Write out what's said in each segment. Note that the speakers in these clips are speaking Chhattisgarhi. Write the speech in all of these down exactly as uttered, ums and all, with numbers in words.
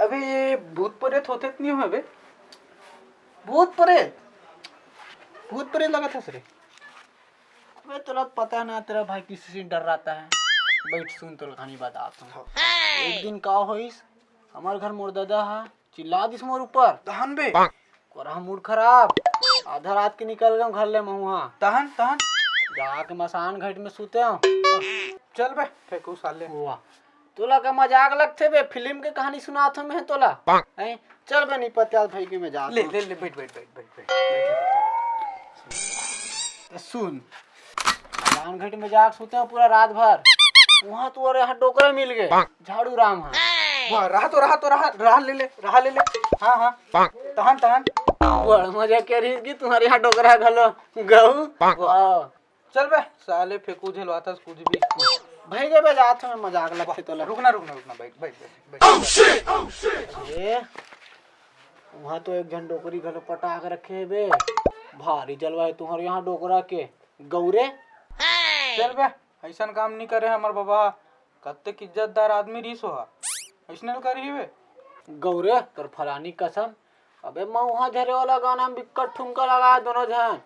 अबे, ये भूत प्रेत होथे त नहीं होय बे? भूत प्रेत? भूत प्रेत लगत हस रे? अबे, तोला पता ना, तेरा भाई किसी से डर रहता है। बैठ, सुन, तोला कहानी बताता हूँ। एक दिन का होइस, हमार घर मोर दादा हा चिल्ला दिस मोर ऊपर। तहन बे? कोरा मूड खराब, आधा रात के निकल गए घर ले महुआ। तहन, तहन? जाके मसान घाट में सुते हूँ। चल बे, फेंकू साले। वाह, तोला का मजाक लगथे बे? फिल्म के कहानी सुनात हूँ मैं तोला। हैं? चल बे, नहीं पता भाई के मैं जात ले, हूँ। ले, ले, बैठ, बैठ, बैठ, बैठ, बैठ, बैठ। त सुन, मसान घाट में जाके सुते हूँ पूरा रात भर। वहाँ तो अरे यहाँ डोकरा मिल गए, झाड़ू राम हा। वाह, रहा तो, रहा तो, रहा, रहा ले ले, रहा ले ले। हाँ, हाँ। तहन, तहन। बड़ मजा के रही कि तुम्हारे यहाँ डोकरा घलो गऊ। वाह। चल बे, साले फेंकू झेलवाथस कुछ भी। भाई के बे जात हूँ मैं, मजाक लगथे तोला। रुकना, रुकना, रुकना, बैठ, बैठ, बैठ, बैठ। ए, वहाँ तो एक झन डोकरी घलो पटा के रखे हे बे। भारी जलवा है तुम्हारे यहाँ डोकरा के। गऊ रे। चल बे, ऐसन काम नहीं करे हमर बाबा। कत्ते इज्जतदार आदमी रहिस होहा, अइसने ल करही बे। गऊ रे, तोर फलानी कसम। अबे मउहा झरे वाला गाना में बिक्कट ठुमका लगा दोनों झन।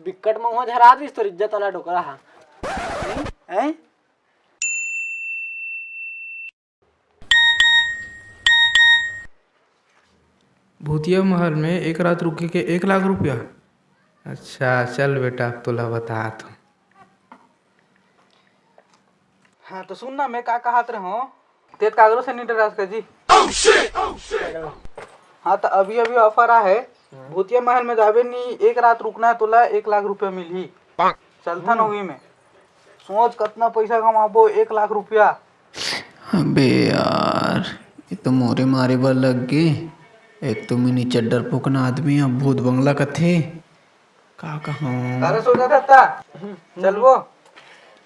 बिक्कट मउहा झरा दिस तोर इज्जत वाला डोकरा हा। हैं? भूतिया महल में एक रात रुके के एक लाख रुपया। अच्छा, चल बेटा, अब तोला बतात हूँ। हाँ, तो सुन ना, मैं का कहत रहूँ, तेत कागरो से नहीं डरास का जी। हाँ, तो अभी अभी offer आहे, भूतिया महल में जाबे नहीं, एक रात रुकना है, तोला एक लाख रुपया मिलही। चलथन ओही में, सोच कतना पैसा कमाबो, एक लाख रुपया। अबे यार, ये तो मोरे मारे बर लग गे। एक तो मैं नीचे डरपोकना आदमी, अब भूत बंगला कथे। का कहूँ? अरे सोचा था ता, चलबो?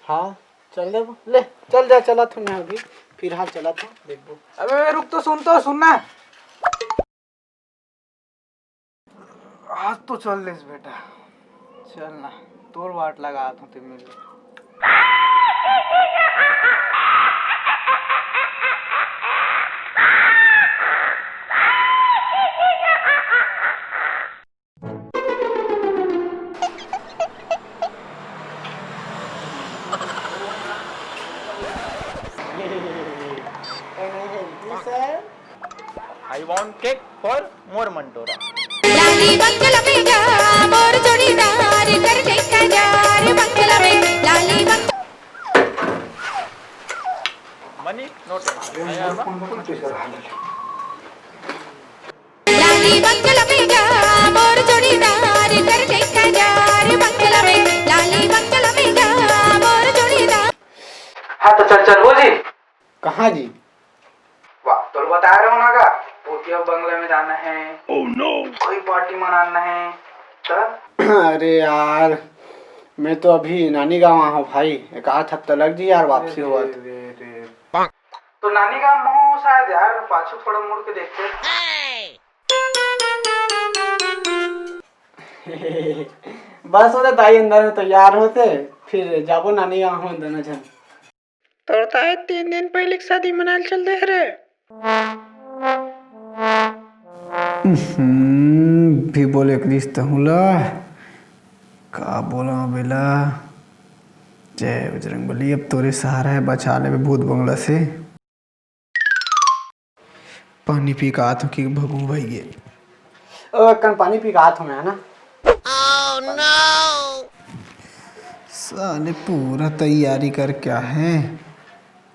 हाँ, चल देबो। ले, चल जा, चलत हूँ मैं अभी। फिलहाल चलत हूँ, देखबो। अबे रुक तो, सुन तो, सुन ना। आज तो चल लेस बेटा, चल ना, तोर वाट लगात हूँ ते मिल। I want cake for मोर मंटोरा। लाली बंगला में जा, मोर जोड़ीदार कर दे करार, बंगला में लाली बंग- Money not. लाली बंगला में जा, मोर जोड़ीदार कर दे करार, बंगला में, लाली बंगला में जा, मोर जोड़ीदार। हाँ तो चल, चल वो जी। कहाँ जी? वाह, तो बता रहे हो ना का, भूतिया बंगला में जाना है। Oh no! कोई party मनाना है, तब? अरे यार, मैं तो अभी नानी गाँव आया हूँ भाई, एक आध हफ्ता लग जी यार वापसी रे, होवत। रे, रे। तो नानी गाँव में हूँ शायद यार, पाछू थोड़ा मुड़ के देखते। बस होते ताई अंदर में तैयार होते, फिर जाबो नानी गाँव हूँ दोनों झन। तोर ताए तीन दिन पहले के शादी मनाल चल दे रे। हम्म, भी बोले एक रिश्ता हुला। का बोला बेला? जय बजरंग बली, अब तोरे सहारा है, बचा लेबे भूत बंगला से। पानी पी के आत हूँ कि भगू भइये। ओ, कन पानी पी के आत हूँ मैं, है ना? साले पूरा तैयारी करके आए हैं,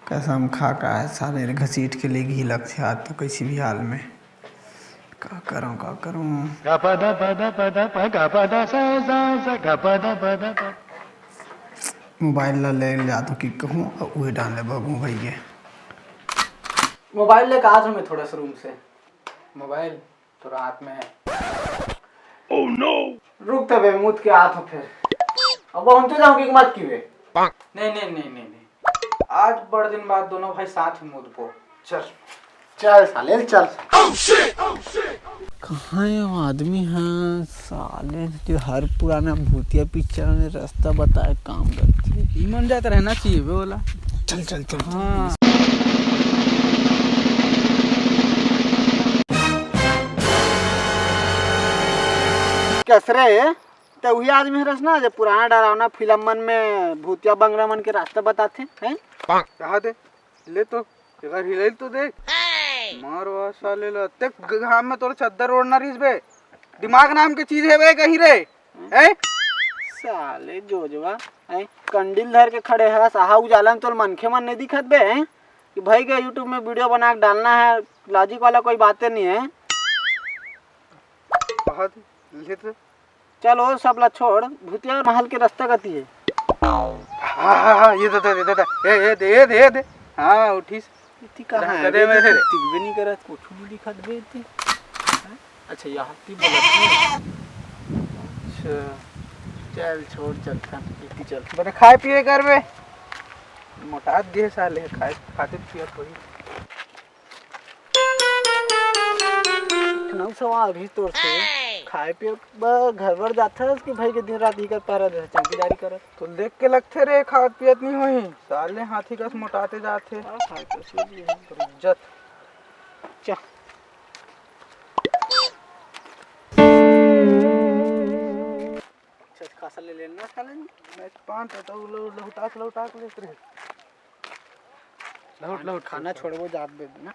कसम खा के आए, साले घसीट के ले गई लगथे आज तो किसी भी हाल में। का करूँ, का करूँ? मोबाइल ला ले जात हूँ कि कहूँ, अउ उहे डाले भगू भइये। मोबाइल लेके आत हूँ मैं थोड़ा सा रूम से। मोबाइल तोरा हाथ में है। Oh no! रुक तबे, मुत के आत हूँ फिर। अब हम तो जाऊँ कि मत की बे। नहीं, नहीं, नहीं, नहीं, नहीं। आज बड़ दिन बाद दोनों भाई साथ में मुतबो। चल। चल साले, चल। कहाँ है वो आदमी? हाँ, साले जो हर पुराना भूतिया पिक्चर में रास्ता बताए काम करते हैं। ईमान जात रहना चाहिए बे वाला। चल, चल, चल। हाँ। कस रे, ते उही आदमी हरस ना, जे पुराना डरावना फिल्म मन में भूतिया बंगला मन के रास्ता बताथे, हैं? कहा दे, ले तो, एक बार हिलाई तो देख। मारवा साले ला, ते घाम में तोर चद्दर ओढ़ना रहिस बे। दिमाग नाम के चीज हे बे कहीं रे, हैं? साले जोजवा, हैं? कंडील धर के खड़े हस, आहा उजाला में तोर मनखे मन नहीं दिखत बे, हैं? कि भाई के YouTube में वीडियो बना के डालना है, लॉजिक वाला कोई बातें नहीं है। कहा दे, ले तो। चल, वो सब ला छोड़, भूतिया महल के रास्ता कती है। हाँ, हाँ, हाँ, ये दे, दे, दे, दे, दे। ए, ए, दे, ए, दे, ए, दे। हाँ, उठिस। इतनी कहाँ है? कदे में रे। दिखबे नहीं करत, कुछ नहीं दिखत बे इतनी। हैं? अच्छा, यहाँ ती बोलत नहीं। अच्छा। चल, छोड़, चलता, इतनी चल। बने खाए पिए कर बे। मोटात गे साले, खाए, खाते पिए कोई। नौ सवा अभी तोर से खाए पिए बर घर बर जाथस कि भाई के दिन रात ही कर पहरा दे चौकीदारी करत? तो देख के लगथे रे, खात पियत नहीं होही। साले हाथी कस मोटाते जाथे। हाँ, खाए तो सही है। तोर इज्जत। चा। अच्छा, खासा ले लेना साले। मैं पान तो, तो लो-, लहुटा के, लहुटा के लेत रहे। लहुट, लहुट, खाना लहुट। छोड़बो जात बे ना।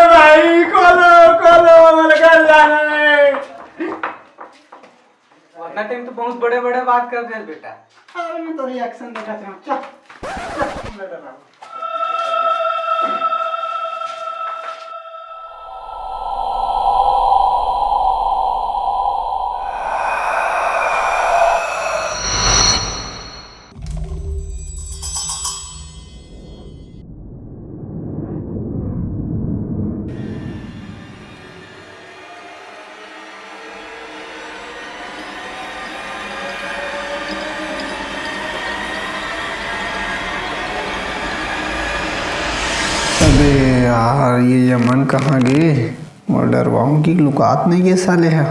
भाई, खोलो, खोलो, हमर घर जाना है। उतना टाइम तो बहुत बड़े बड़े बात कर रहे बेटा। अरे, मैं तो रिएक्शन देखा था। चल, चल, तुम लड़ रहा हो। अबे यार, ये यमन कहाँ गे? मोर डरवाऊं कि लुकात नहीं गे साले हा।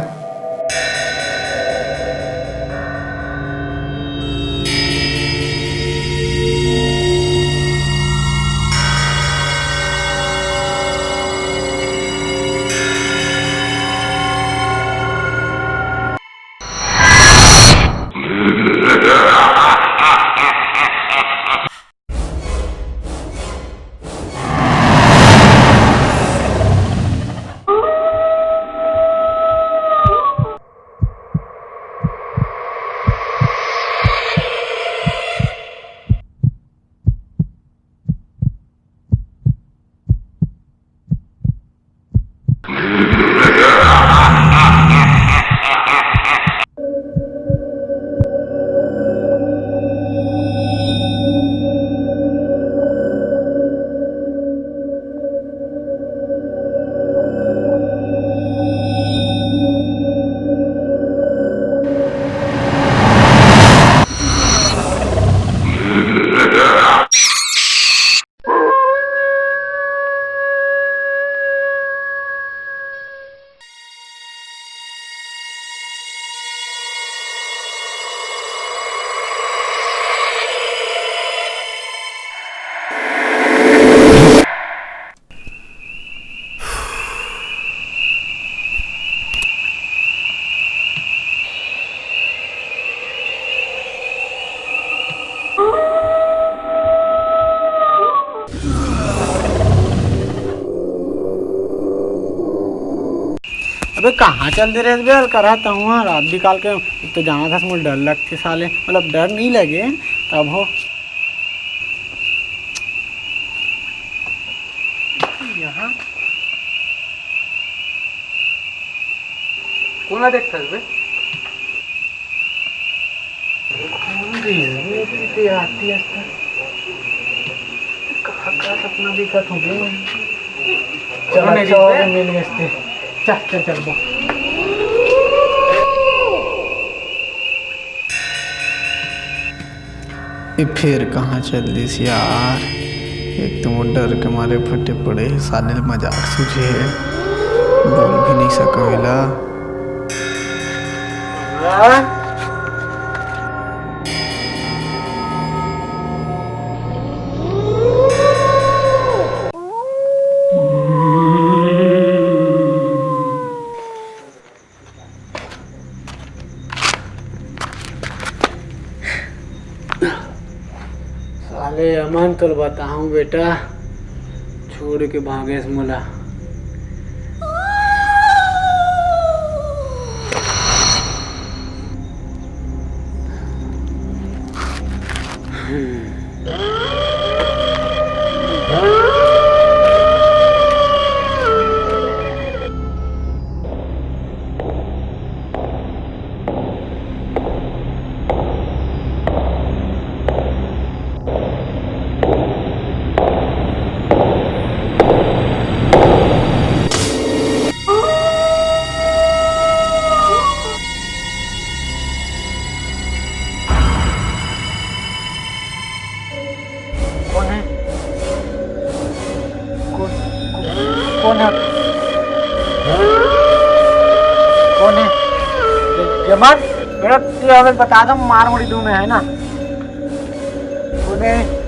अबे कहाँ चल दे रहे बे? करा तहूँ रात बिकाल के, एक तो जाना था, मुझे डर लगते साले, मतलब डर नहीं लगे तब हो। यहाँ कोन ला देखथस बे? कोन रे? ते आती है। का, का सपना देखत हूँ बे मैं? चल, अच्छा हो गया, मिल गए थे। चल, चल, चल, बोल। ये फेर कहाँ चल दिस यार? एक तो मोर डर के मारे फटे पड़े हे, साले ल मजाक सूझे हे, बोल भी नहीं सकव एला। साले अमन तोल बताऊं बेटा, छोड़ के भागेस मोला। कौन है? कौन, कौन, कौन है? कौन है? य-, यमन? बेटा, तू हमें बता दो, मार मुड़ी दूं मैं, है ना? कौन है?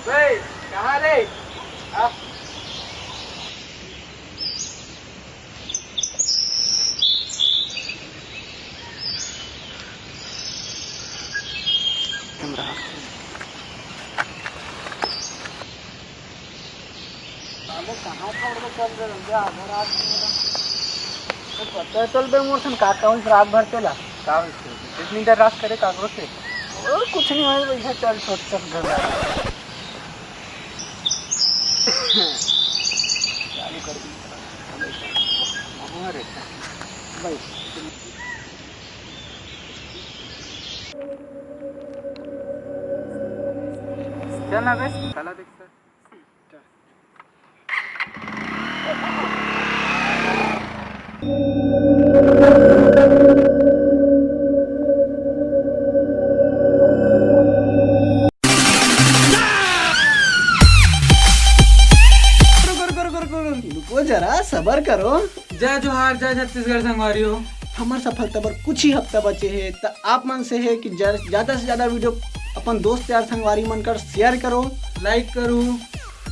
बे, कहाँ रे? आ? अबे कहाँ छोड़ के चल दे रहे हो? आधा रात में तो पता है, चल बे मोर सन का कहूँ रात भर चला। का होइस? इतनी देर रात करे काकरो से? ओ, कुछ नहीं होइस, वैसे चल छोट छोट घर। चालू कर दी। अरे भाई। चल ना बे, साला देख सर। रुको, रुको, रुको, रुको, रुको। रुको जरा, सबर करो। जय जोहार, जय छत्तीसगढ़ संगवारी हो। हमर सफलता बर कुछ ही हफ्ता बचे हे, त आप मन से हे कि ज-, ज्यादा से ज्यादा video अपन दोस्त यार संगवारी मन कर share करो, like करो,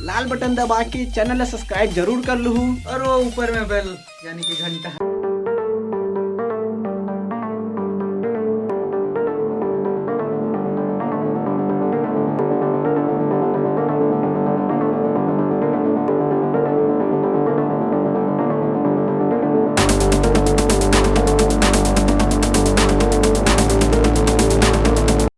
लाल button दबा के channel ला subscribe जरूर कर लूहू और वो ऊपर में bell यानी कि घंटा।